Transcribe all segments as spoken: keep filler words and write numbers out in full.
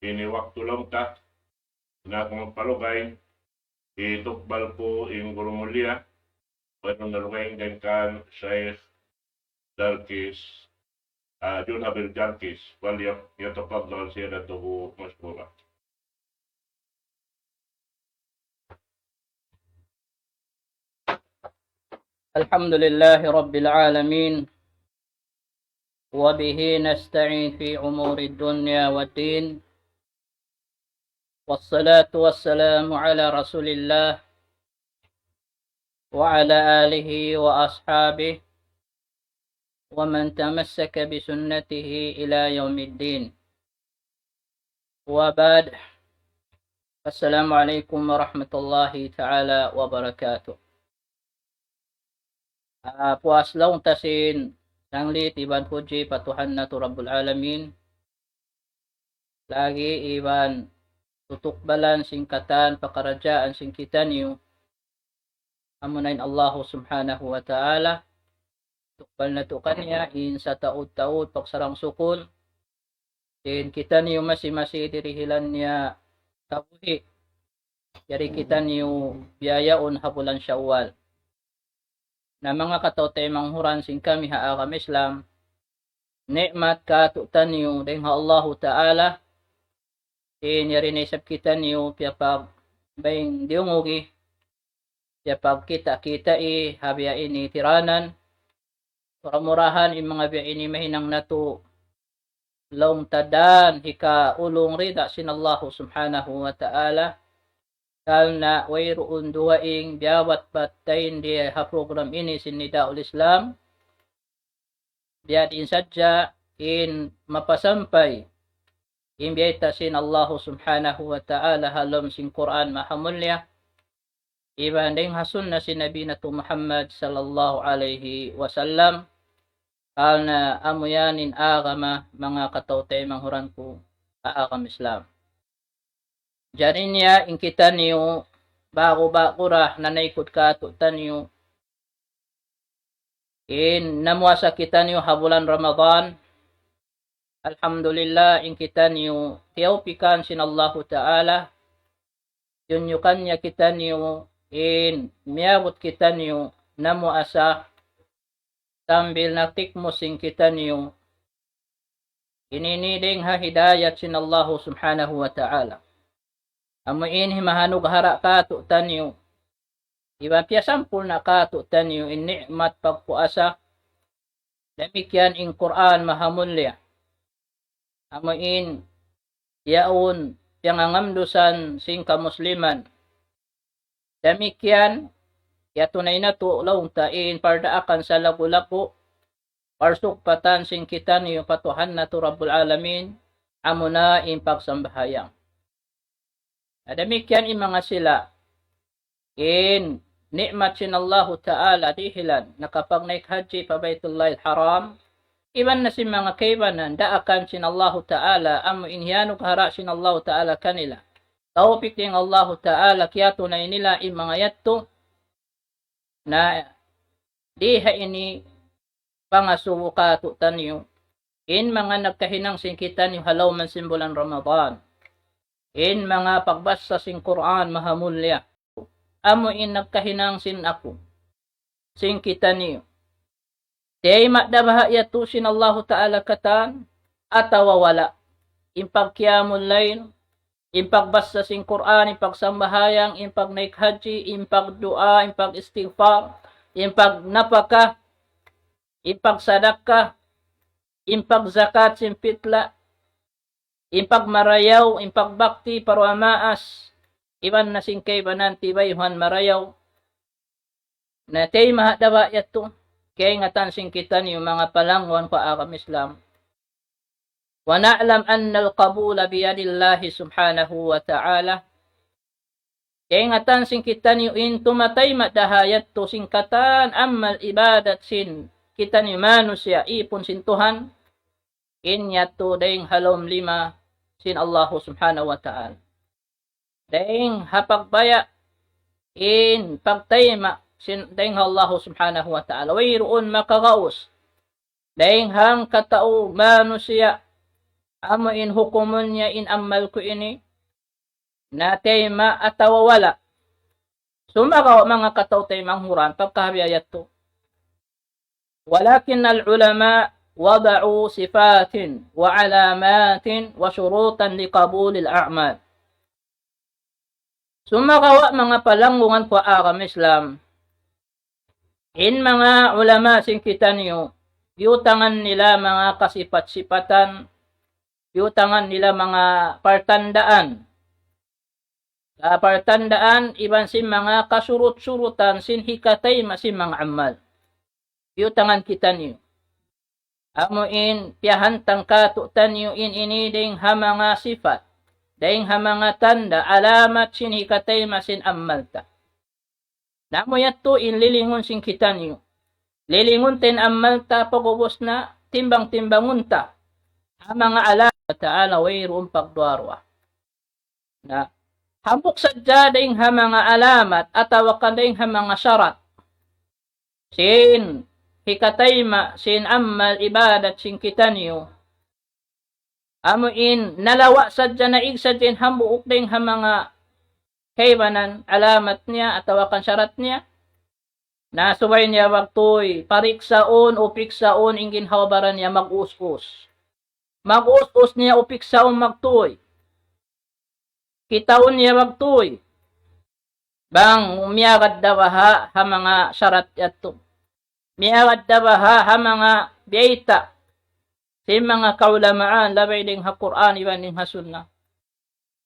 ini waktu laung ta, na aku magpalugay, hitukbal ku in guru mulia, pwede na lugay dayn kan Shaykh Jarkis, ah, Jun Habil Jarkis, فليتفضل سيادته مشكورا. الحمد لله رب العالمين، وبه نستعين في أمور الدنيا والدين، والصلاة والسلام على رسول الله وعلى آله وأصحابه ومن تمسك بسنته إلى يوم الدين. وبعد، السلام عليكم ورحمة الله تعالى وبركاته. Ah, puas laung ta sin sanglit iban puji pa Tuhan natu' Rabbul Alamin. Lagi' iban tutukbalan sin katan pakaradjaan sin kitaniyu, amuna in Allahu Subhanahu wa Ta'ala. Tukbal natu' kaniya in sataud-taud pagsarang-sukul. Sin kitaniyu masi-masi dirihilan niya kabuhi'. Jari kitaniyu biyayaun ha bulan Shawwal. Na manga kataw-taymanghuran sin kami ha agama Islam, ni'mat kātu'niyu dayn ha Allahu Ta'ala, in yari na isab kitaniyu piyapagbayng diyungugi, piyapagkita'-kita'i ha biya' ini tiranan. Mura-murahan in manga biya' ini mahinang natu' laung ta dan hikaulung rida sin Allahu Subhanahu wa Ta'ala. Karna' wayruun dugaing biya' bat-bat dayn di ha program ini sin Nidaul Islam. Biya' diin sadja in mapasampay in biyayta' sin Allahu Subhanahu wa Ta'ala ha lawm sin Qur'an Mahamulliya, iban dayn ha sunna sin Nabi natu' Muhammad sallallahu alayhi wasallam, karna' amu yan in agama, manga kataw-taymanghuran ku ha agama Islam. Jari niya in kitaniyu ba'gu-ba'gu ra nanaykud kātu'niyu, in namuasa kitaniyu ha bulan Ramadan. Alhamdulillah, in kitaniyu tiyawpikan sin Allahu Ta'ala, tiyunyukan niya kitaniyu, in miyabut kitaniyu namuasa sambil natikmus sin kitaniyu. Ini ini dayn ha hidayat sin Allahu Subhanahu wa Ta'ala. Amu in himahanug hara' kātu'niyu, iban piyasampurna' kātu'niyu in ni'mat pagpuasa. Damikkiyan in Qur'an Mahamulliya, amu in yaun piyangangamdusan sin kamusliman. Damikkiyan, kiyatunay natu' laung ta in pardaakan salaggu'-laggu', parsugpatan sin kitaniyu pa Tuhan natu' Rabbul Alamin, amuna in pagsambahayang. Na damikkiyan in manga sila, in ni'mat sin Allahu Ta'ala dihilan, nakapagnaik hajji pa Baytullahil Haram, iban na sin manga kaibanan daakan sin Allahu Ta'ala, amu in hiyanug hara' sin Allahu Ta'ala kanila. Tawpik dayn Allahu Ta'ala, kiyatunay nila in manga yadtu, na di ha ini pangasubu kātu'niyu, in manga nagkahinang sin kitaniyu ha lawm sin bulan Ramadan, in manga pagbasa sin Qur'an Mahamulliya, amu in nagkahinang sin aku, sin kitaniyu. Tayma' da baha' yadtu sin Allahu Ta'ala katan, atawa wala'. In pagqiyamul layl, in pagbasa sin Qur'an, in pagsambahayang, in pagnaik hajji, in pagduwaa, in pag-istighfar, in pagnapaka, in pagsadakka, in pagzakat sin pitla', in pagmarayaw, in pagbakti pa duwa maas, iban na sin kaibanan tibayuhan marayaw. Na tayma' da baha' yadtu, kaingatan sin kitaniyu manga palangwan pa agama Islam. ونعلم أن القبول بيد الله سبحانه وتعالى. Kaingatan sin kitaniyu in tumatayma' da ha yadtu sin katan amal ibadat sin kitaniyu manusiya' ipun sin Tuhan, in yadtu dayng ha lawm lima sin Allahu Subhanahu wa Ta'ala. Dayng ha pagbaya' in pagtayma' sin dayng ha Allahu Subhanahu wa Ta'ala. Wayruun makagaus dayng hangkatau manusiya' amu in hukumun niya in amal ku ini, na tayma' atawa wala'. Sumagawa' manga kataw-taymanghuran, pagkahabi ayat tu. ولكن العلماء وضعوا صفات وعلامات وشروطا لقبول الأعمال. Sumagawa' manga palanggungan ku agama Islam, in manga ulama sin kitaniyu, biyutangan nila manga kasipat-sipatan, biyutangan nila manga partandaan. Sa partandaan iban sin manga kasurut-surutan sin hikatayma' sin manga amal. Biyutangan kitaniyu. Amu in piyahantang kātu'niyu in ini dayng ha manga sipat, dayng ha manga tanda', alamat sin hikatayma' sin amal ta. Na amu yadtu in lilingun sin kitaniyu. Lilingun ta in amal ta, pag'ubus na timbang-timbangun ta ha manga alamat. Ta'ala, wayruun pagduwa-ruwa. Na, hambuuk sadja dayng ha manga alamat atawa kan dayng ha manga sarat sin hikatayma' sin amal ibadat sin kitaniyu. Amu in nalawa' sadja, naig sadja in hambuuk dayng ha manga kaibanan alamat niya atawa kan sarat niya. Na subay niya magtuy, pariksaun, upiksaun, in ginhawa-baran niya mag-us-us. Mag-us-us niya, upiksaun magtuy. Kitaun niya magtuy. Bang miyagad da baha' ha manga sarat yadtu. Miyagad da baha' ha manga biyayta' sin manga kaulamaan, labay dayng ha Qur'an iban dayng ha Sunnah.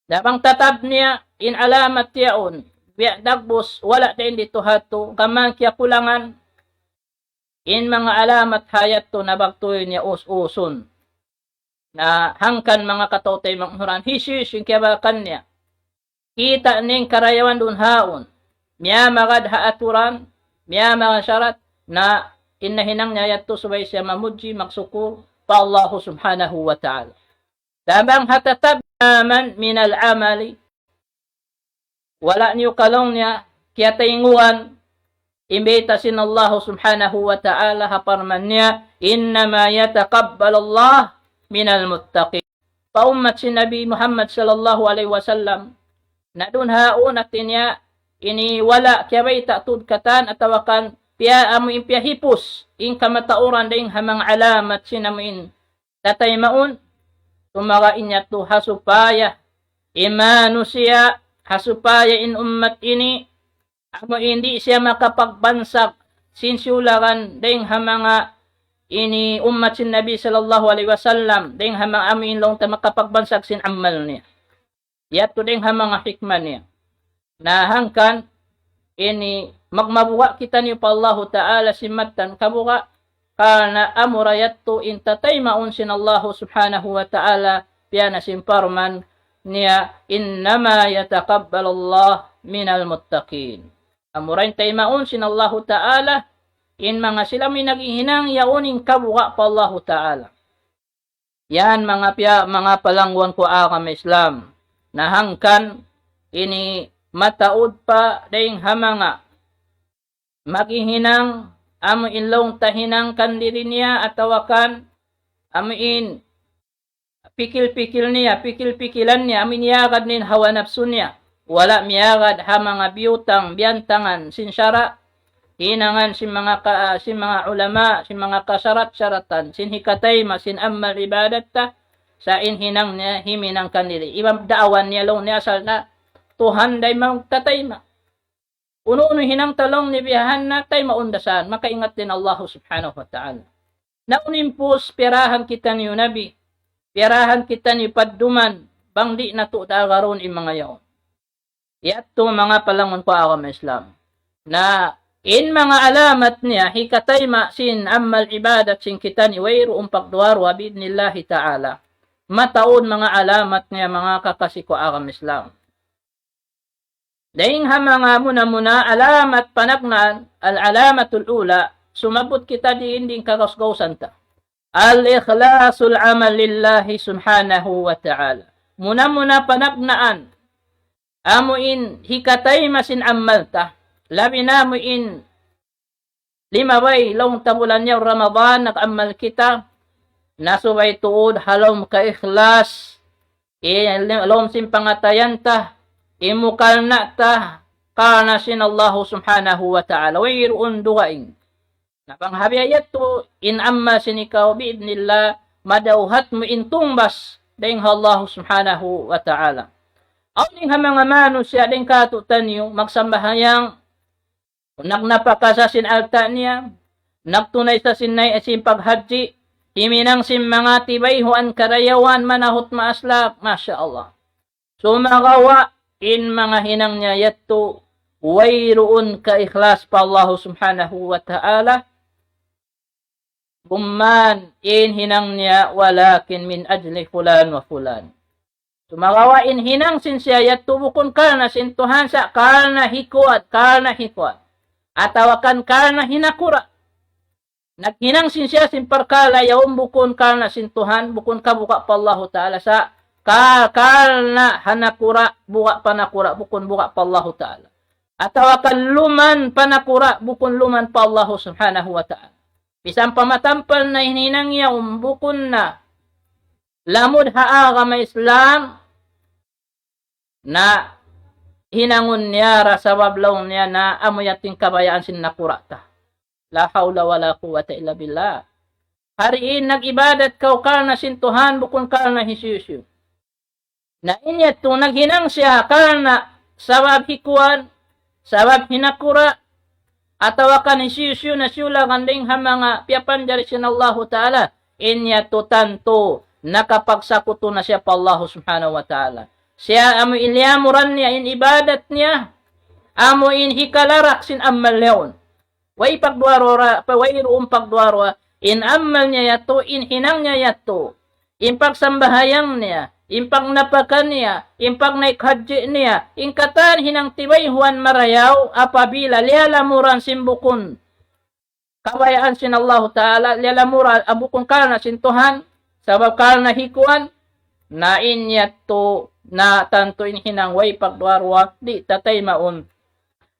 Na bang tatab niya in alamat yaun, biya' dagbus, wala' da in didtu hatu, gam kiyakulangan, in manga alamat ha yadtu na magtuy niya us-usun. Na hangkan manga kataw-taymanghuran, hisiyu-siyu in kiyabakan niya, kita' niya in karayawan duun haun, miyamagad ha aturan, miyamagad sarat, na in nahinang niya yadtu subay siya mamudji, magsukul pa Allahu Subhanahu wa Ta'ala. Sa' bang ha tatab naman minal amali, wala' niyu, laung niya, kiyataynguan in bayta' sin Allahu Subhanahu wa Ta'ala ha parman niya, إنما يتقبل الله من المتقين. Pa ummat sin Nabi Muhammad sallallahu alayhi wasallam, na duun haun, hati niya, ini wala' kiyabayta' tuud katan atawa kan piya amu in piyahipus in kamatauran dayng ha manga alamat sin amu in tataymaun, sumagawa' in yadtu ha supaya in manusiya', ha supaya in ummat ini, amu in di' siya makapagbansag sin siyulagan dayng ha manga ini ummat sin Nabi sallallahu alayhi wasallam, dayng ha manga amu in laung ta makapagbansag sin amal niya. Yadtu dayng ha manga hikmah niya. Na hangkan ini magmabuga' kitaniyu pa Allahu Ta'ala sin mattan kabuga', karna' amura yadtu in tataymaun sin Allahu Subhanahu wa Ta'ala, piyana sin parman niya, إنما يتقبل الله من المتقين. Amura in taymaun sin Allahu Ta'ala in manga sila amu in naghihinang yaun in kabuga' pa Allahu Ta'ala. Yan manga piya, manga palangguan ku agama Islam. Na hangkan ini mataud pa dayng ha manga maghihinang amu in laung ta hinang kan diri niya atawa kan amu in pikil-pikil niya, pikil-pikilan niya, amu in iyagad niya in hawa napsu niya. Wala' miyagad ha manga biyutang, biyantangan sin sara', hinangan sin manga ka-, sin manga ulama, sin manga kasarat-saratan, sin hikatayma', sin amal ibadat ta, sa' in hinang niya, himinang kan diri. Iban daawan niya laung niya asal na Tuhan da in magtatayma'. Unu-unu hinang ta laung niya biya' ha yan, taymaun da sa yan, makaingat da in Allahu Subhanahu wa Ta'ala. Na unu in pus, piyarahan kitaniyu Nabi, piyarahan kitaniyu padduman, bang di' natu' da agarun in manga yaun. Yadtu manga palangguan ku agama Islam. Na in manga alamat niya, hikatayma' sin amal ibadat sin kitaniyu, wayruun pagduwa-ruwa bi'idhnillahi ta'ala. Mataud manga alamat niya, manga kakasi ku agama Islam. Dayng ha manga muna-muna alamat panagnaan, العلامة الأولى, sumabbut kita diin, diin kagaus-gausan ta. الإخلاص العمل لله سبحانه وتعالى. Muna-muna panagnaan, amu in hikatayma' sin amal ta, labi na amu in limabay laung ta bulan yaun Ramadan, nag-amal kita, Na subay tuud ha lawm kaikhlas, in lawm sin pangatayan ta, in mukarna' ta, karna' sin Allahu Subhanahu wa Ta'ala. Wayruun dugaing. Na bang ha biya' yadtu in amal sin ikaw, bi'idhnillah, madawhat mu in tungbas dayn ha Allahu Subhanahu wa Ta'ala. Awn in ha manga manusiya' dayn kātu'niyu, magsambahayang, nagnapaka sa sin alta' niya, nagtunay sa sin nay sin paghajji, himinang sin manga tibayhuan karayawan manahut maaslak, masha Allah. Sumagawa' in manga hinang niya yadtu, wayruun kaikhlas pa Allahu Subhanahu wa Ta'ala, gumman in hinang niya, walakin min ajli fulan wa fulan. Sumagawa' in hinang sin siya yadtu bukun karna' sin Tuhan sa' karna' hikuan, karna' hikuan. Atawa kan karna' hinakura'. Naghinang sin siya sin parkala' yaun bukun karna' sin Tuhan, bukun kabuga' pa Allahu Ta'ala sa' ka-, karna' hanakura', buga' panakura', bukun buga' pa Allahu Ta'ala. Atawa kan luman panakura', bukun luman pa Allahu Subhanahu wa Ta'ala. Misan pa matampal na in hinang yaun bukun na lamud ha agama Islam, na hinangun niya ra sabab laung niya na amu yadtu in kabayaan sin nakura' ta. La hawla wa la quwwata illa billah. Hari in nag-ibadat kaw karna' sin Tuhan, bukun karna' hisiyu-siyu. Na in yadtu naghinang siya karna' sabab hikuan, sabab hinakura', atawa kan hisiyu-siyu na siyulagan dayn ha manga piyapanjari sin Allahu Ta'ala, in yadtu tantu nakapagsakutu na siya pa Allahu Subhanahu wa Ta'ala. Siya amu in liyamuran niya in ibadat niya, amu in hikalarak sin amal yaun. Way pagduwa-ruwa, pa-, wayruun pagduwa-ruwa, in amal niya yadtu, in hinang niya yadtu, in pagsambahayang niya, in pagnapaka niya, in pagnaik hajji niya, in katan hinang tibayhuan marayaw, apabila liyalamuran sin bukun kabayaan sin Allahu Ta'ala, liyalamuran, ah, bukun karna' sin Tuhan, sabab karna' hikuan, na in yadtu, na tantu in hinang way pagduwa-ruwa, di' tataymaun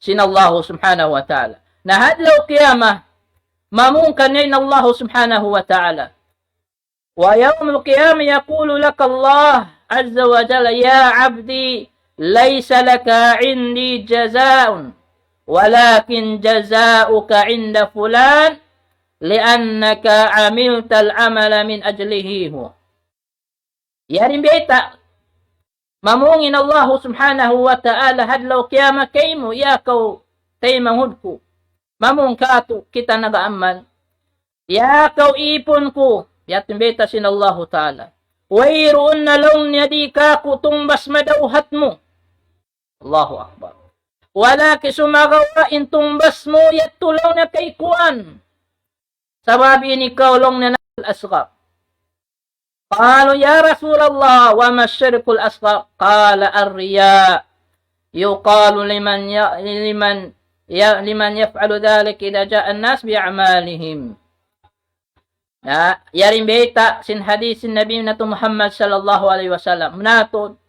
sin Allahu Subhanahu wa Ta'ala. Na ha adlaw qiyamah, mamung kaniya in Allahu Subhanahu wa Ta'ala. ويوم القيامة يقول لك الله عز وجل: يا عبدي، ليس لك عندي جزاء، ولكن جزاؤك عند فلان، لأنك عملت العمل من أجله هو. Yari in bayta', mamung in Allahu Subhanahu wa Ta'ala ha adlaw qiyamah kaymu, ya kaw taymanghud ku. Mamung kātu' kita nag-aamal. Ya kaw ipun ku, yadtu in bayta' sin Allahu Ta'ala. Wayruun na laung niya di' kāku' tungbas madawhat mu. Allahu Akbar. Wala' ki sumagawa' in tungbas mu yadtu laung niya kay kuwan. Sabab in ikaw laung niya na al-asghar. قالوا: يا رسول الله، وما الشرك الأصغر؟ قال: الرياء. يقال لمن ي-، لمن ي-، لمن يفعل ذلك إذا جاء الناس بأعمالهم. Na, yari in bayta' sin hadith sin Nabi natu' Muhammad sallallahu alayhi wasallam. Natu',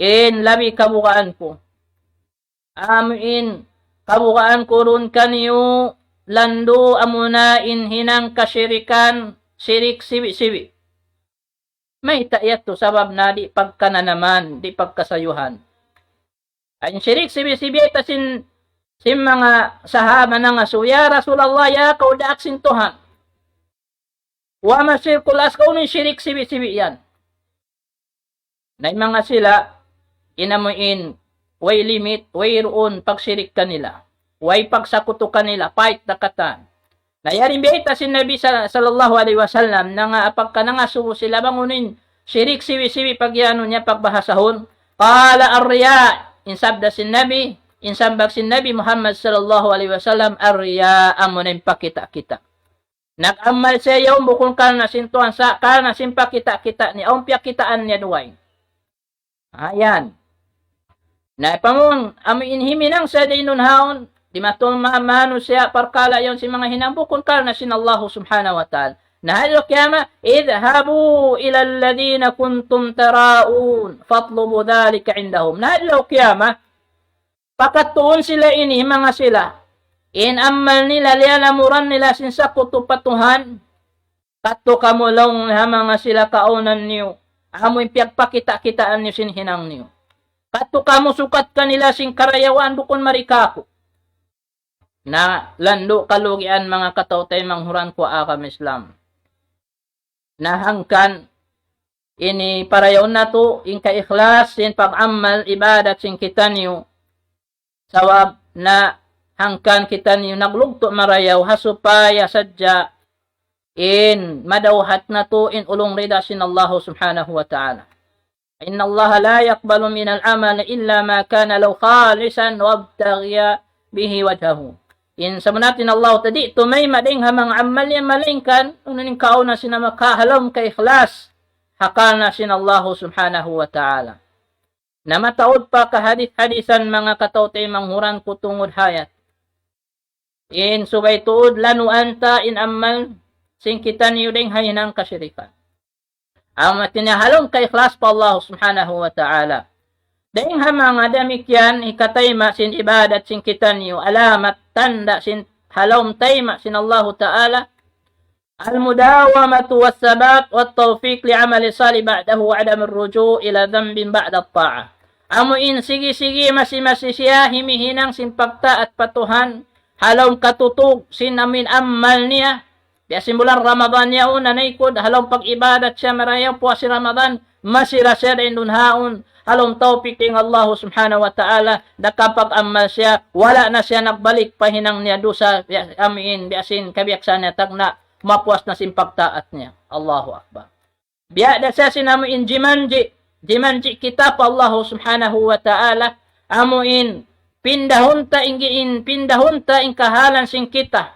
in labi kabugaan ku. Amu in kabugaan ku duun kaniyu landu' amuna in hinang kasirikan, sirik sibi'-sibi'. Mayta' yadtu sabab na di' pagkananaman, di' pagkasayuhan. In sirik sibi'-sibi' ta sin, sin manga sahaba nangasubu, "Ya Rasulullah, ya kaw daak sin Tuhan. وما الشرك الأصغر؟" Unu in sirik sibi'-sibi' yan? Na in manga sila, in amu in, way limit, wayruun pagsirik kanila, way pagsakutu kanila, pait da katan. Na yari in bayta' sin Nabi sa-, sallallahu alayhi wasallam, nanga-, pagka nangasubu sila bang unu in sirik sibi'-sibi' pag-anu niya pagbahasahun. قال: الرياء. In sabda sin Nabi, in sambag sin Nabi Muhammad sallallahu alayhi wasallam, الرياء, amuna in pakita'-kita'. Nag-amal siya yaun bukun karna' sin Tuhan sa', karna' sin pakita'-kita' niya, awn piyakitaan niya dugaing. Ayan. Na pamung, amu in himinang siya dayn duun haun, di' matul ma-, manusiya' parkala' yaun sin manga hinang bukun karna' sin Allahu Subhanahu wa Ta'ala. Na ha adlaw qiyamah, اذهبوا إلى الذين كنتم تراءون فاطلبوا ذلك عندهم. Na ha adlaw qiyamah, pakadtuun sila ini, manga sila. In amal nila, liyalamuran nila sin sakutu pa Tuhan. Kadtu kamu laung ha manga sila kaunan niyu, amu in piyagpakita'-kitaan niyu sin hinang niyu. Kadtu kamu sukat kanila sin karayawan bukun mari kāku'. Na landu' kalugian manga kataw-taymanghuran ku agama Islam. Na hangkan ini parayaw natu' in kaikhlas sin pag-amal ibadat sin kitaniyu. Sabab na hangkan kitaniyu naglugtu' marayaw ha supaya sadja in madawhat natu' in ulung rida sin Allahu Subhanahu wa Ta'ala. إن الله لا يقبل من العمل إلا ما كان له خالصا وابتغي به وجهه. In sabunnal in Allah ta di' tumayma' dayn ha manga amal niya malaingkan unu in kauna sin ama ka ha lawm kaikhlas ha karna' sin Allahu Subhanahu wa Ta'ala. Na mataud pa kahadis-hadisan manga kataw-taymanghuran ku tungud ha yadtu. In subay tuud lanuan ta in amal sin kitaniyu dayn ha hinang kasirikan. Amu in ha lawm kaikhlas pa Allah Subhanahu wa Ta'ala. Dayn ha manga damikkiyan hikatayma' sin ibadat sin kitaniyu alamat tanda' sin ha lawm tayma' sin Allahu Ta'ala. المداومة والثبات والتوفيق لعمل صالح بعده وعدم الرجوع إلى ذنب بعد الطاعة. Amu in sigi-sigi masi-masi siya himihinang sin pagtaat pa Tuhan, ha lawm katutug sin amu in amal niya. Biya' sin bulan Ramadan yaun, nanaykud, ha lawm pag-ibadat siya marayaw, puas sin Ramadan, masi ra siya dayn duun haun, ha lawm tawpik dayn Allahu Subhanahu wa Ta'ala, nakapag-amal siya, wala' na siya nagbalik pa hinang niya dusa, biya', amu in, biya' sin, kabiyaksahan niya tagna', mapuas na sin pagtaat niya. Allahu Akbar. Biya' da siya sin amu in jimanji', jimanji' kita pa Allahu Subhanahu wa Ta'ala, amu in pindahun ta in, in pindahun ta in kahalan sin kita.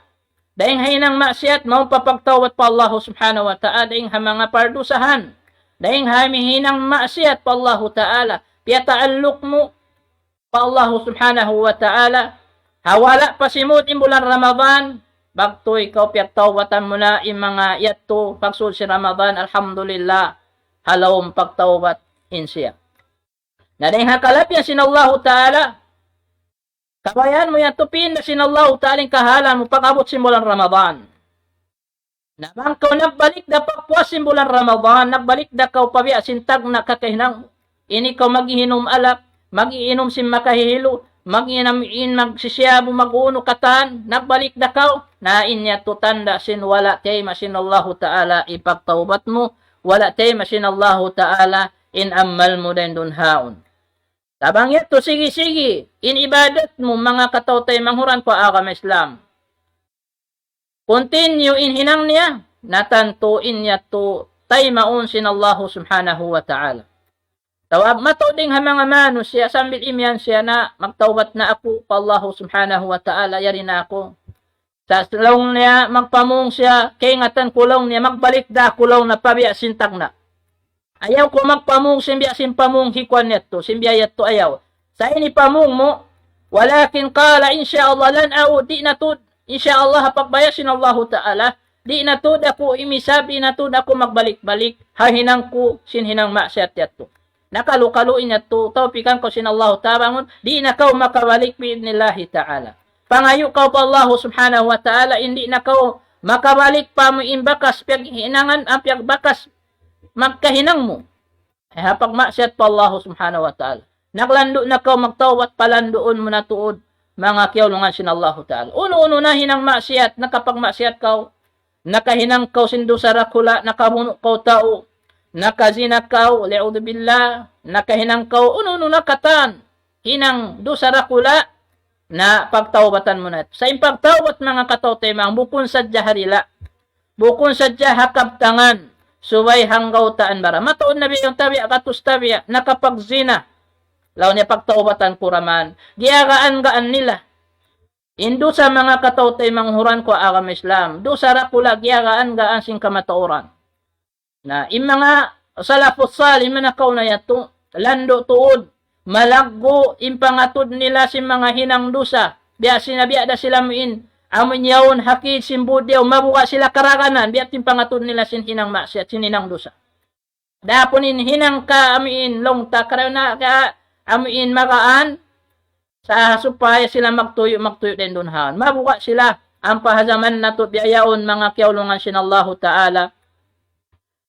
Dayn ha hinang maksiat, mawn pa pagtawbat pa Allahu Subhanahu wa Ta'ala, dayn ha manga pardusahan. Dayn ha hinang maksiat pa Allahu Ta'ala, piyataalluk mu pa Allahu Subhanahu wa Ta'ala, ha wala' pa simud in bulan Ramadan, bagtu ikaw piyagtawbatan mu na in manga yadtu, pagsud sin Ramadan, alhamdulillah, ha lawm pagtawbat in siya. Na dayn ha kalabihan sin Allahu Ta'ala, kabayaan mu yadtu pinda sin Allahu Ta'ala in kahalan mu pag-abut sin bulan Ramadan. Na bang kaw nagbalik da pagpuas sin bulan Ramadan, nagbalik da kaw pa biya' sin tagna' kakahinang, ini kaw maghihinum alak, mag-iinum sin makahihilu, mag-iinum in magsisiyabu, mag-unu katan, nagbalik da kaw, na in yadtu tanda' sin wala' tayma' sin Allahu Ta'ala in pagtawbat mu, wala' tayma' sin Allahu Ta'ala in amal mu dayn duun haun. Tabang yadtu sigi-sigi in ibadat mu manga kataw-taymanghuran ku agama Islam. Continue in hinang niya, na tantu in yadtu taymaun sin Allahu Subhanahu wa Ta'ala. Tawab mataud dayn ha manga manusiya' sambil imiyan siya na magtawbat na aku pa Allahu Subhanahu wa Ta'ala, yari na aku. Sa' laung niya magpamung siya, kaingatan ku laung niya, magbalik da aku laung niya pa biya' sin tagna'. Ayaw ku magpamung sin biya' sin pamung hi kuwan yadtu, sin biya' yadtu ayaw. Sa' ini pamung mu, ولكن قال إن شاء الله لن أعود, di' na tuud, insya Allah, ha pagbaya' sin Allahu Ta'ala, di' na tuud aku imisab, di' na tuud aku magbalik-balik, ha hinang ku, sin hinang maksiat yadtu. Nakalu-kalu in yadtu, tawpikan kaw sin Allahu Ta'ala, bang di' na kaw makabalik bi'idhnillahi Ta'ala. Pangayu' kaw pa Allahu Subhanahu wa Ta'ala, in di' na kaw makabalik pa amu in bakas piyaghinangan, ang piyagbakas magkahinang mu. Eh, ha pagmaksiyat pa Allahu Subhanahu wa Ta'ala. Naglandu' na kaw magtawbat, palanduun mu na tuud, manga kiyaulungan sin Allahu Ta'ala. Unu-unu na hinang maksiyat, nakapagmaksiyat kaw, nakahinang kaw sin dusa dakula', nakabunu' kaw tau, nakazina kaw, li'udhu billah, nakahinang kaw, unu-unu na katan, hinang dusa dakula', na pagtawbatan mu na. Sa' in pagtawbat manga kataw-taymanghuran, bukun sadja ha dila'. Bukun sadja ha kabtangan, subay hanggaw taan bara. Mataud na biya' tabiya', gatus tabiya', nakapagzina. Laung niya pagtawbatan ku ra man. Giyagaan-gaan nila. In dusa manga kataw-taymanghuran ku agama Islam. Dusa dakula' giyagaan-gaan sin kamatauran. Na, in manga salafus salih, manga nakauna yadtu, landu' tuud, malaggu' in pangatud nila sin manga hinang dusa. Biya' sin, biya' da sila amu in, amu in yaun hakid sin budiyaw, mabuga' sila karaganan, biya' in pangatud nila sin hinang maksiyat, sin hinang dusa. Adapun in hinang ka amu in laung ta karayaw na ka amu in magaan, sa' supaya sila magtuyu', magtuyu' dayn duun haun. Mabuga' sila, ampa ha jaman natu' biya' yaun manga kiyaulungan sin Allahu Ta'ala,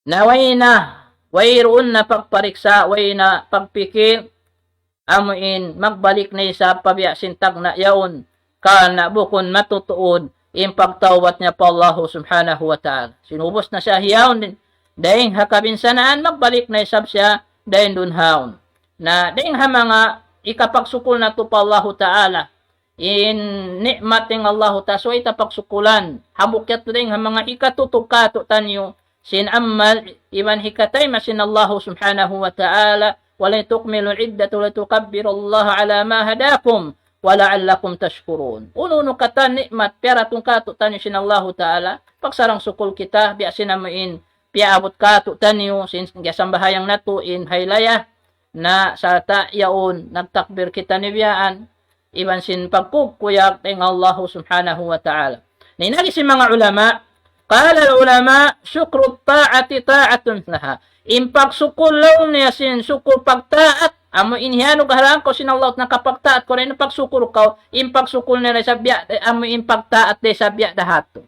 Na way na, wayruun na pagpariksa', way na pagpikil, amu in magbalik na isab pa biya' sin tagna' yaun, karna' bukun matutuud in pagtawbat niya pa Allahu Subhanahu wa Ta'ala. Sin ubus na siya hiyaun dayn ha kabinsanaan, magbalik na isab siya dayn duun haun. Na dayn ha manga hikapagsukul natu' pa Allahu Ta'ala, in ni'mat dayn Allahu Ta'ala, subay ta pagsukulan. Hambuuk yadtu dayn ha manga hikatutug kātu'niyu sin amal iban hikatayma' sin Allahu Subhanahu wa Ta'ala, ولتكملوا العدة ولتكبروا الله على ما هداكم ولعلكم تشكرون. Unu-unu katan ni'mat piyaratun kātu'niyu sin Allahu Ta'ala, pagsarang-sukul kita, biya' sin amu in piyaabut kātu'niyu sin sambahayang natu' in haylaya, na sarta' yaun nagtakbir kita ni biyaan, iban sin pagkukuyag dayn ha Allahu Subhanahu wa Ta'ala. Na in agi sin manga ulama, قال العلماء شكر الطاعة طاعة مثلها. In pagsukul laung niya sin sukul pagtaat, amu in hiyanugrahahan kaw sin Allah, nakapagtaat kaw, dayn pagsukul kaw, in pagsukul niya isab biya', amu in pagtaat da isab biya' da hādtu.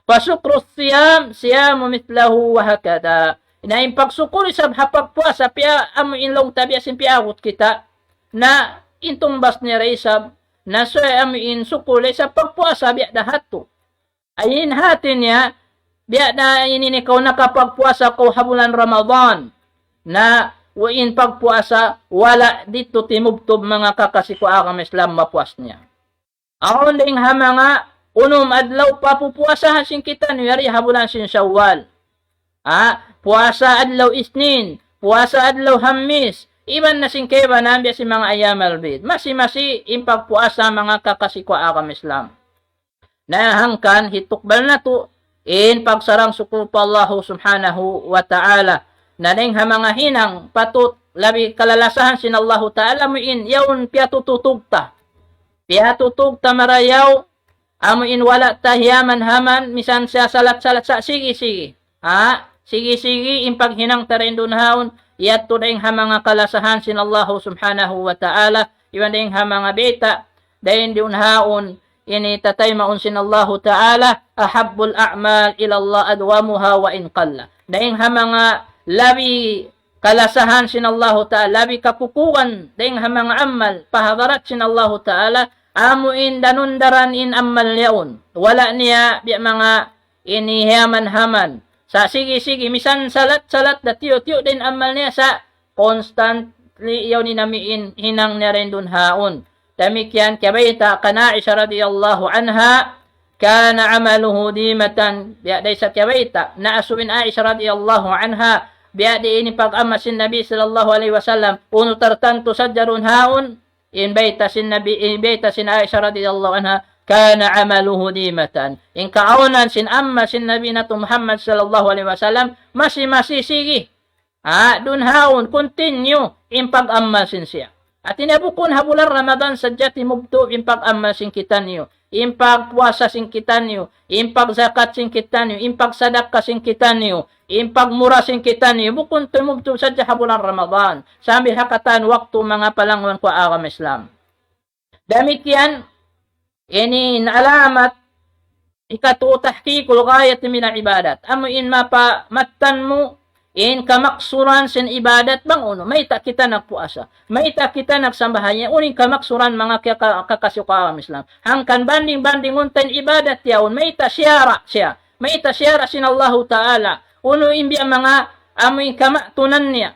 فشكر الصيام صيام مثله وهكذا. Na in pagsukul isab ha pagpuasa, piya amu in laung ta biya' sin piyaabut kita. Na in tungbas niya da isab, na subay amu in sukul isab pagpuasa biya' da hādtu. Ay in hāti niya, biya' da ini in ikaw nakapagpuasa kaw ha bulan Ramadan. Na wa in pagpuasa, wala' didtu timubtub manga kakasi ku agama Islam mapuas niya. Awn dayn ha manga unum adlaw papupuasahan sin kitaniyu yari ha bulan sin Shawwal. Ha, puasa adlaw Isnin, puasa adlaw Hammis, iban na sin kaibanan biya' sin manga ayyam al-bid. Masi-masi in pagpuasa manga kakasi ku agama Islam. Na hangkan hitukbal natu' in pagsarang-sukul pa Allahu Subhanahu wa Ta'ala. Na dayn ha manga hinang patut labi kalalasahan sin Allahu Ta'ala amu in yaun piyatutug ta. Piyatutug ta marayaw, amu in wala' ta hiyaman-haman, misan siya salat-salat sa' sigi-sigi. Ha? Sigi-sigi in paghinang ta dayn duun haun, yadtu dayn ha manga kalasahan sin Allahu Subhanahu wa Ta'ala, iban dayn ha manga bayta', dayn duun haun, ini tataymaun sin Allahu Ta'ala, أحب الأعمال إلى الله أدومها وإن قل. Dayn ha manga labi kalasahan sin Allahu Ta'ala, labi kakukugan dayn ha manga amal pa hadarat sin Allahu Ta'ala, amu in danun-daran in amal yaun. Wala' niya biya' manga ini hiyaman-haman. Sa' sigi-sigi, misan salat-salat da tiyu'-tiyu' da in amal niya sa' constantly yaun in amu in hinang niya dayn duun haun. Damikkiyan kiyabayta' kan Aisha radiyallahu anha, كان عمله ديمة. Biya' da isab kiyabayta', na asubu in Aisha radiyallahu anha, biya' diin in pag-amal sin Nabi sallallahu alayhi wasallam, unu tartantu sadja duun haun, in bayta' sin Nabi, in bayta' sin Aisha radiyallahu anha, كان عمله ديمة. In kaawnan sin amal sin Nabi natu' Muhammad sallallahu alayhi wasallam, masi-masi sigi. Ha, duun haun, continue, in pag-amal sin siya. Hati niya bukun ha bulan Ramadan sadja timubtub in pag-amal sin kitaniyu, in pagpuasa sin kitaniyu, in pagzakat sin kitaniyu, in pagsadakka sin kitaniyu, in pagmura sin kitaniyu, bukun timubtub sadja ha bulan Ramadan. Sambil ha katan waktu manga palangwan ku agama Islam. Damikkiyan, ini in alamat hikatu تحقيق الغاية من العبادات. Amu in mapamattan mu in kamaksuran sin ibadat bang unu. Mayta' kita nagpuasa. Mayta' kita nagsambahayang. Unu in kamaksuran manga kaka-, kakasi ku agama Islam. Hangkan banding-bandingun ta in ibadat yaun. Mayta' siyara' siya. Mayta' siyara' sin Allahu Ta'ala. Unu in biya' manga amu in kamatunan niya.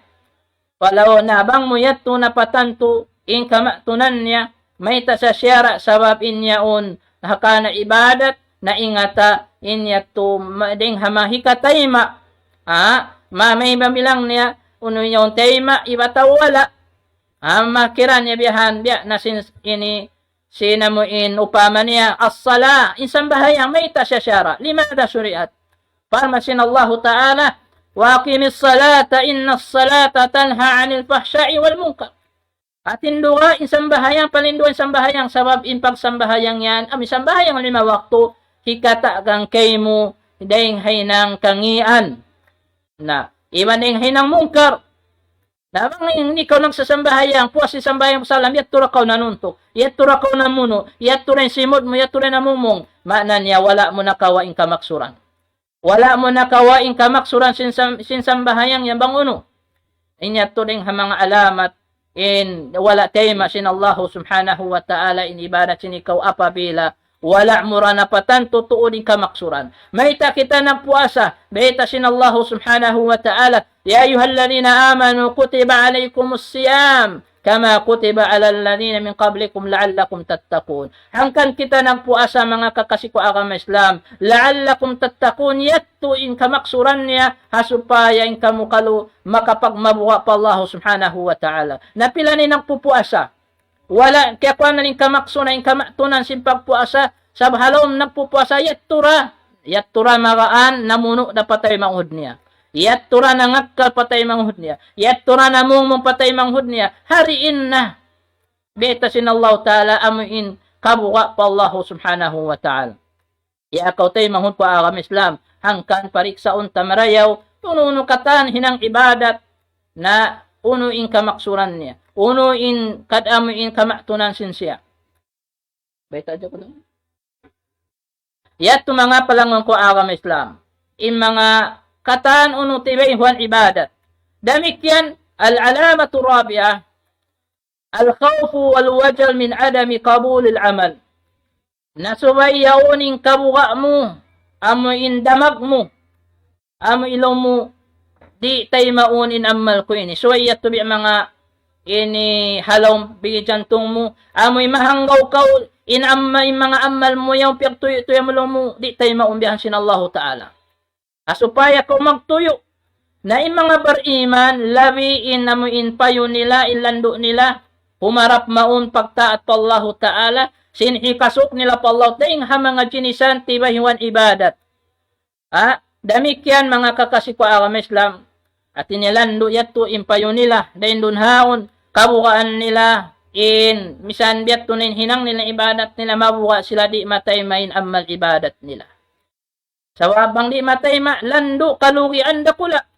Walaw na bang mu yadtu napatantu in kamatunan niya, mayta' sa siyara' sabab in yaun ha kana ibadat, na ingata in yadtu ma-, dayn ha mahikatayma'. Ha? Ma-, may mabilang niya, unu yaun tayma', iba atawa wala'. Ha? Makira niya biyahan, biya' na sin ini, sin amu in upama niya, as-sala, in sambahayang, mayta' siya siyara'. لماذا شرعت؟ Parman sin Allahu Ta'ala, وأقم الصلاة إن الصلاة تنهى عن الفحشاء والمنكر. Patinduga in sambahayang, palinduga in sambahayang, sabab in pagsambahayang yan, amu in sambahayang lima waktu, hikatagan kaymu dayn ha hinang kangīan. Na, iban dayn ha hinang mungkar. Na bang in ikaw nagsasambahayang, puas sin sambahayang salam, yadtu da kaw nanuntuk, yadtu da kaw namunu', yadtu da in simud mu, yadtu da in amumung. Maana niya wala' mu nakawa' in kamaksuran. Wala' mu nakawa' in kamaksuran sin sam-, sin sambahayang yan bang unu. In yadtu dayn ha manga alamat in wala' tayma' sin Allahu subhanahu wa ta'ala in ibadat sin ikaw apabila wala' mu ra napatan tuud in kamaksuran. Mayta' kita nagpuasa, bayta' sin Allahu subhanahu wa ta'ala, يا أيها الذين آمنوا كتب عليكم الصيام كما كتب على الذين من قبلكم لعلكم تتقون. Hangkan kita nagpuasa manga kakasi ku agama Islam, لعلكم تتقون, yadtu in kamaksuran niya, ha supaya in kamu kalu makapagmabuga' pa Allah subhanahu wa ta'ala. Na pila na in nagpupuasa, wala' kiyakuan na in kamaksuran, in kamatunan sin pagpuasa, sabab ha lawm nagpupuasa, yadtu ra, yadtu ra magaan, namunu' da pa taymanghud niya. Yadtu ra nangakkal pa taymanghud niya. Yadtu ra namungmung pa taymanghud niya. Hariin na. Bayta' sin Allah ta'ala amu in kabuga' pa Allah subhanahu wa ta'ala. Ya kaw taymanghud ku agama Islam, hangkan pariksaun ta marayaw, unu-unu katan hinang ibadat, na unu in kamaksuran niya, unu in kad amu in kamatunan sin siya. Bayta' hadja ku na. Yadtu manga palanggung ku agama Islam, in manga katan unu tibayhuan ibadat. Damikkiyan, العلامة الرابعة الخوف والوجل من عدم قبول العمل. Na subay yaun in kabuga' mu, amu in damag mu, amu in laung mu, di' taymaun in amal ku ini. Subay yadtu biya' manga ini ha lawm biya' jantung mu, amu in mahanggaw kaw, in amma, in manga amal mu yaun piyagtuyu'-tuyu' mu laung mu, di' taymaun biya' sin Allahu ta'ala. Ha supaya kaw magtuyu'. Na in manga bariman, labi in amu in payu nila, in landu' nila, humarap mawn pagtaat pa Allahu ta'ala, sin hikasuk nila pa Allah, dayn ha manga jinisan tibayhuan ibadat. Ha? Damikkiyan manga kakasi ku agama Islam. Hati niya landu' yadtu in payu nila, dayn duun haun, kabugaan nila, in misan biya' hadtu na in hinang nila ibadat nila, mabuga' sila di' matayma in amal ibadat nila. Sabab bang di' matayma', landu' kalugian dakula'.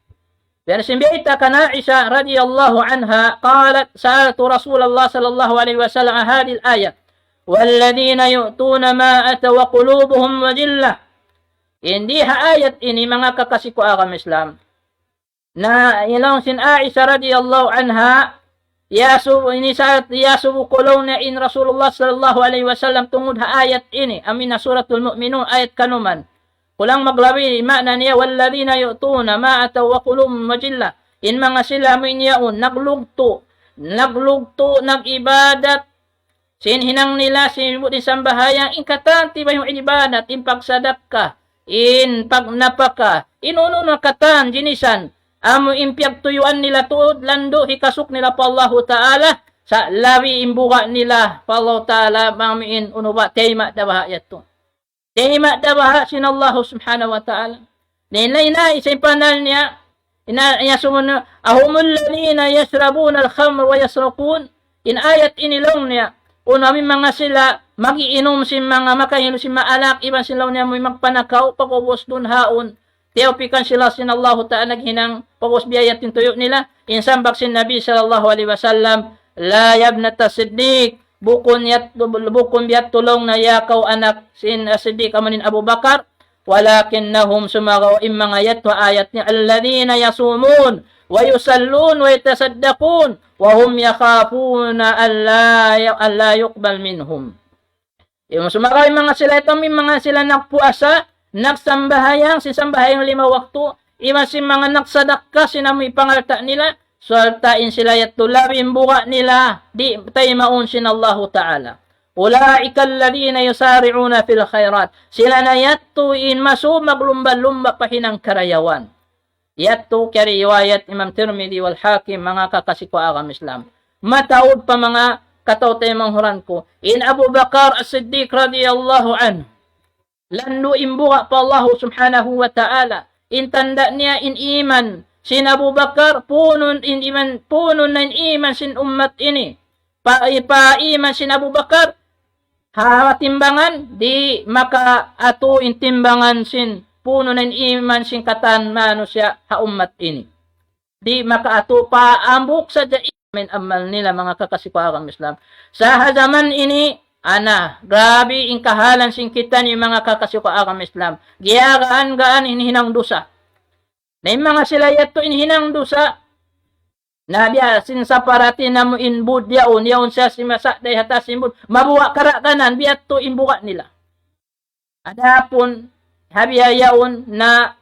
Biya' sin bayta' kan Aisha radiyallahu anha, قالت: سألت رسول الله صلى الله عليه وسلم هذه الآية: والذين يؤتون ما آتوا وقلوبهم وجلة. Ini ha ayat ini manga kakasi ku agama Islam. Na laung sin Aisha radiyallahu anha, yasubu, ini sa, yasubu ku laung niya in Rasulullah sallallahu alayhi wasallam tungud ha ayat ini, amu in Suratul Mu'minun, ayat kanuman. Kulang maglabi, maana niya, والذين يؤتون ما آتوا وقلوبهم وجلة. In manga sila amu in yaun, naglugtu', naglugtu', nag-ibadat, sin hinang nila, sin bud in sambahayang, in katan tibayhuan ibadat, in pagsadakka, in pagnapaka, in unu-unu katan, jinisan, amu in piyagtuyuan nila tuud, landu' hikasuk nila pa Allahu ta'ala, sa' labi in buga' nila pa Allahu ta'ala, amu in unu ba, tayma' da baha' yadtu. Tayma' da baha' sin Allahu subhanahu wa ta'ala. Na in lain na, isa in panal niya, ina, ina sumun, أهم الذين يشربون الخمر ويسرقون. In ayat ini laung niya, unu amu in manga sila, mag-iinum sin manga, makahinum sin manga alak, iban sin laung niya amu in magpanakaw, pag'ubus duun haun. Tiyawpikan sila sin Allahu ta'ala naghinang, pag'ubus biya' yadtu in tuyu' nila, in sambag sin Nabi sallallahu alayhi wasallam, لا يا ابنة الصديق, bukun yat-, bukun biya' hadtu laung niya ya kaw anak sin As-Siddiq amu in Abu Bakar, ولكنهم, sumagawa' in manga yadtu ayat niya, الذين يصومون ويصلون ويتصدقون وهم يخافون أن لا ي-، أن لا يقبل منهم. Iban sumagawa' in manga sila yadtu, in manga sila nagpuasa, nagsambahayang, sin sambahayang lima waktu, iban sin manga nagsadakka, sin amu in pangalta' nila, sarta' in sila yadtu labi in buga' nila, di' taymaun sin Allahu ta'ala. أولئك الذين يسارعون في الخيرات. Sila na yadtu in masu maglumba-lumba pa hinang karayawan. Yadtu kiyariwayat Imam Tirmidhi wal Hakim, manga kakasi ku agama Islam. Mataud pa manga kataw-taymanghuran ku. In Abu Bakar As-Siddiq radiyallahu anhu, landu' in buga' pa Allahu subhanahu wa ta'ala. In tanda' niya in iman sin Abu Bakar, puun in iman, puun na in iman sin ummat ini. Pa, pa iman sin Abu Bakar, ha timbangan, di' makaatu in timbangan sin puun na in iman sin katan manusiya' ha ummat ini. Di' makaatu pa hambuuk sadja in amal nila, manga kakasi ku agama Islam. Sa' ha jaman ini, Ana, grabi in kahalan sin kitaniyu manga kakasi ku agama Islam. Giyagaan-gaan in hinang dusa. Na in manga sila yadtu in hinang dusa. Na biya' sin sapantun amu in bud yaun, yaun siya simasa' dayng ha taas sin bud. Mabuga' karaganan, biya' yadtu in buga' nila. Adapun, ha biya' yaun na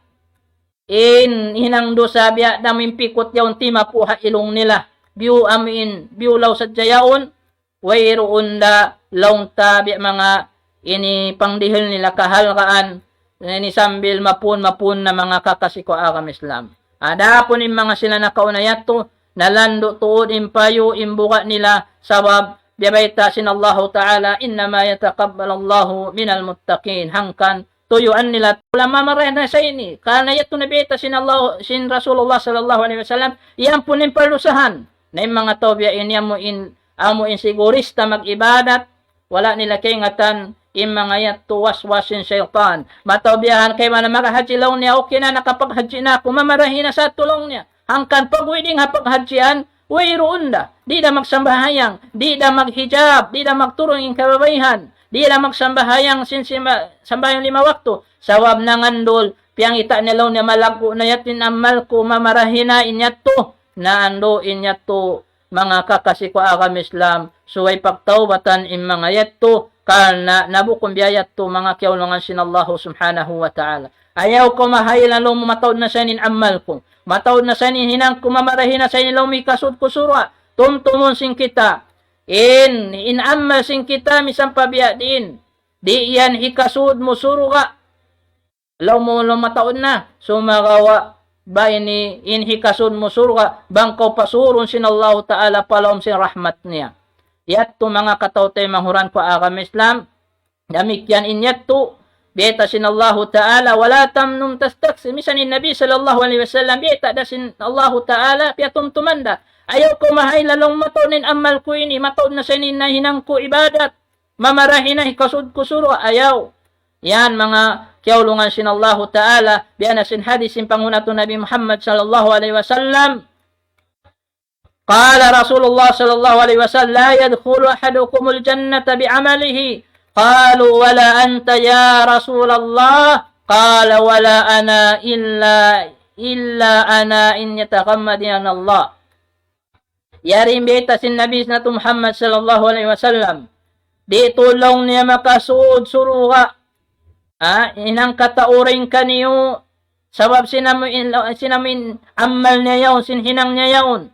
in hinang dusa biya' da amu in pikut yaun timapu' ha ilung nila. Biyu amu in, biyu law sadja yaun, wayruun da laung ta biya' manga ini pangdihil nila kahalgaan, ini sambil mapun-mapun na manga kakasi ku agama Islam. Adapun in manga sila nakauna yadtu, nalandu' tuud in payu' in buga' nila, sabab biya' bayta' sin Allahu Ta'ala, إنما يتقبل الله من المتقين. Hangkan tuyuan nila, ulama marayaw na sa ini. Karna' yadtu na bayta' sin Allah, sin Rasulullah sallallahu alayhi wasallam, iyampun in pardusahan. Na in manga tau biya' ini amu in, amu in sigurista mag-ibadat, wala' nila kaingatan, in manga yadtu waswas sin saytan. Mataud biya' han kay mana maghajji laung niya, okay na, nakapaghajji na aku, mamarahi na sa' tu laung niya. Hangkan pag'ubus dayn ha paghajjian, wayruun da. Di' da magsambahayang, di' da maghijab, di' da magturung in kababaihan, di' da magsambahayang sin sima-, sambahayang lima waktu. Sabab nangandul, piyangita' niya laung niya malaggu' na yadtu in amal ku, mamarahi na in yadtu. Na andu' in yadtu manga kakasi ku agama Islam, subay pagtaubatan in manga yadtu, karna' nabukun biya' yadtu manga kiyaulungan sin Allahu Subhanahu wa Ta'ala. Ayaw kaw mahaylan laung mu mataud na sa ini in amal ku. Mataud na sa ini in hinang ku, mamarahi na sa ini laung mu hikasud ku surga'. Tumtumun sin kita. In, in amal sin kita misan pa biya' diin. Di' yan hikasud mu surga'. Laung mu, laung mataud na. Sumagawa' ba ini in hikasud mu surga', bang kaw pasurun sin Allahu Ta'ala pa lawm sin rahmat niya. Yadtu manga kataymanghuran ku agama Islam, damikkiyan in yadtu, bayta' sin Allahu Ta'ala, ولا تمنن تستكثر. Misan in Nabi sallallahu alayhi wasallam, bayta' da sin Allahu Ta'ala, piyatumtuman da. Ayaw kaw mahaylan laung mataud na in amal ku ini, mataud na sa ini in hinang ku ibadat. Mamarahi na hikasud ku surga', ayaw. Yan manga kiyaulungan sin Allahu Ta'ala, biya' na sin hadith sin panghu' natu' Nabi Muhammad sallallahu alayhi wasallam. قال رسول الله صلى الله عليه وسلم: لا يدخل أحدكم الجنة بعمله. قالوا: ولا أنت يا رسول الله؟ قال: ولا أنا إلا، إلا أنا أن يتغمدني الله. Yari in bayta' sin Nabi natu' Muhammad sallallahu alayhi wasallam. Di' tuud laung niya makasud surga'. Ha? In hangkatau dayn kaniyu, sabab sin amu in, sin amu in amal niya yaun, sin hinang niya yaun.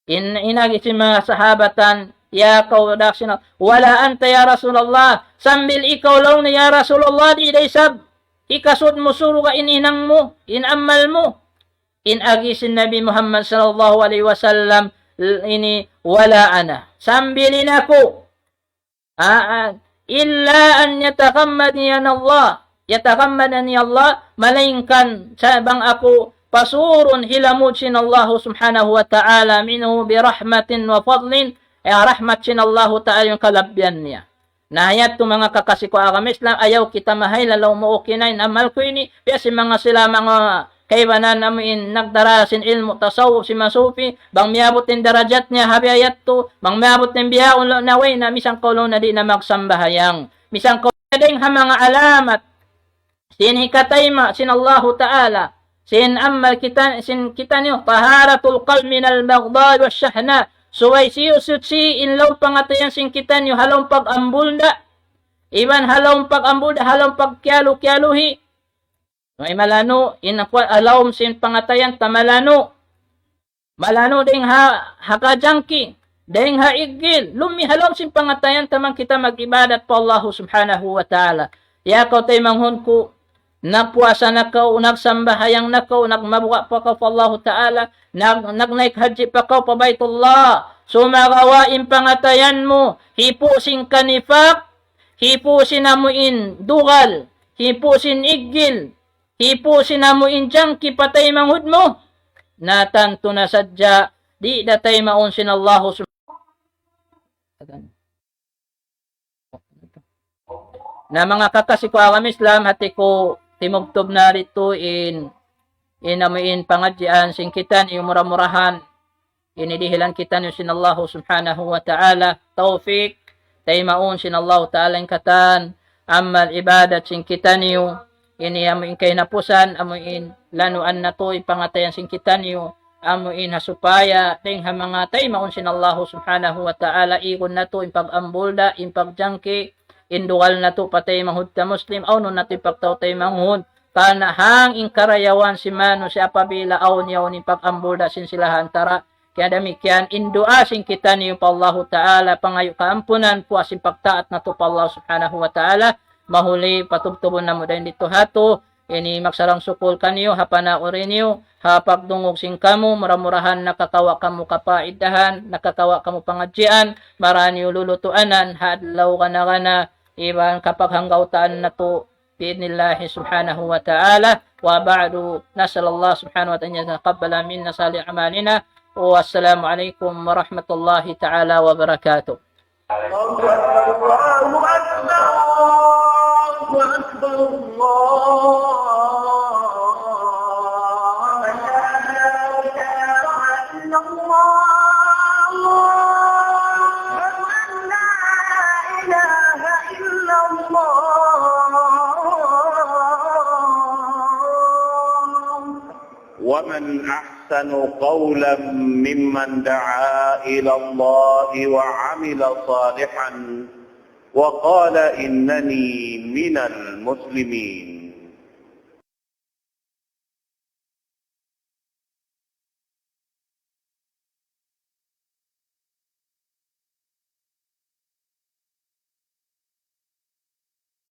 In, in agi sin manga sahabatan, ya kaw dak sin, ولا أنت يا رسول الله, sambil ikaw laung niya ya Rasulullah, di' da isab hikasud mu surga' in hinang mu, in amal mu. In agi sin Nabi Muhammad sallallahu alayhi wasallam, l-, ini, ولا أنا. Sambil in aku. Ah, ah, إلا أن يتغمدني الله. يتغمدني الله, malaingkan sa bang aku pasurun hilamud sin Allahu Subhanahu wa Ta'ala منه برحمة وفضل, ya rahmat sin Allahu Ta'ala iban kalabbihan niya. Na yadtu manga kakasi ku agama Islam, ayaw kita mahaylan laung mu okay na in amal ku ini, biya' sin manga sila manga kaibanan amu in nagdara sin ilmu' tasawuf sin manga sufi, bang miyabut in darajat niya ha biya' yadtu, bang miyabut in bihaun laung niya way na, misan kaw laung niya di' na magsambahayang. Misan kaw laung niya dayn ha manga alamat sin hikatayma' sin Allahu Ta'ala, sin amal kita, sin kitaniyu, طهارة القلب من البغضاء والشحناء. Subay hiyusuchi in lawm pangatayan sin kitaniyu ha lawm pag-ambulda'. Iban ha lawm pag-ambulda', ha lawm pagkiyalu-kiyaluhi. Way malanu', in aku ha lawm sin pangatayan ta malanu'. Malanu' dayn ha, ha kajangki, dayn ha iggil, lumi ha lawm sin pangatayan ta bang kita mag-ibadat pa Allahu Subhanahu wa Ta'ala. Ya kaw taymanghud ku, nagpuasa na kaw, nagsambahayang na kaw, nagmabuga' pa kaw pa Allahu Ta'ala, nag-, nagnaik hajji pa kaw pa Baytullah. Sumagawa' in pangatayan mu, hipu' sin kanifak, hipu' sin amu in dugal, hipu' sin iggil, hipu' sin amu in jangki pa taymanghud mu, na tantu na sadja, di' da taymaun sin Allahu Sub-, na manga kakasi ku agama Islam, hati ku timubtub na didtu in, in amu in pangadjian sin kitaniyu mura-murahan. Ini dihilan kitaniyu sin Allahu Subhanahu wa Ta'ala tawfik, taymaun sin Allahu Ta'ala in katan amal ibadat sin kitaniyu. Ini amu in kahinapusan, amu in lanuan natu' in pangatayan sin kitaniyu, amu in ha supaya dayng ha manga taymaun sin Allahu Subhanahu wa Ta'ala, igun natu' in pag-ambulda, in pagjangki, in dugal natu' pa taymanghud ta Muslim, awnun natu' in pagtau taymanghud. Karna' hang in karayawan sin manusiya' apabila awn yaun in pag-ambulda sin sila ha antara'. Kaya damikkiyan, in duwaa sin kitaniyu pa Allahu Ta'ala, pangayu' kaampunan, puas sin pagtaat natu' pa Allah Subhanahu wa Ta'ala, mahuli patubtubun namu' dayn didtu ha yadtu, ini magsarang-sukul kaniyu, ha panauri niyu, ha pagdungug sin kamu, mura-murahan nakakawa' kamu kapaidahan, nakakawa' kamu pangadjian, mara niyu lulutuanan, ha adlaw gana-gana, iban kapaghanggaw-taan natu', بإذن الله سبحانه وتعالى. وبعد، نسأل الله سبحانه وتعالى أن يتقبل منا صالح أعمالنا. والسلام عليكم ورحمة الله تعالى وبركاته. الله أكبر، الله أكبر، الله أكبر، الله أكبر. أشهد أن لا إله إلا الله. أشهد أن لا إله إلا الله. ومن أحسن قولا ممن دعا إلى الله وعمل صالحا وقال إنني من المسلمين.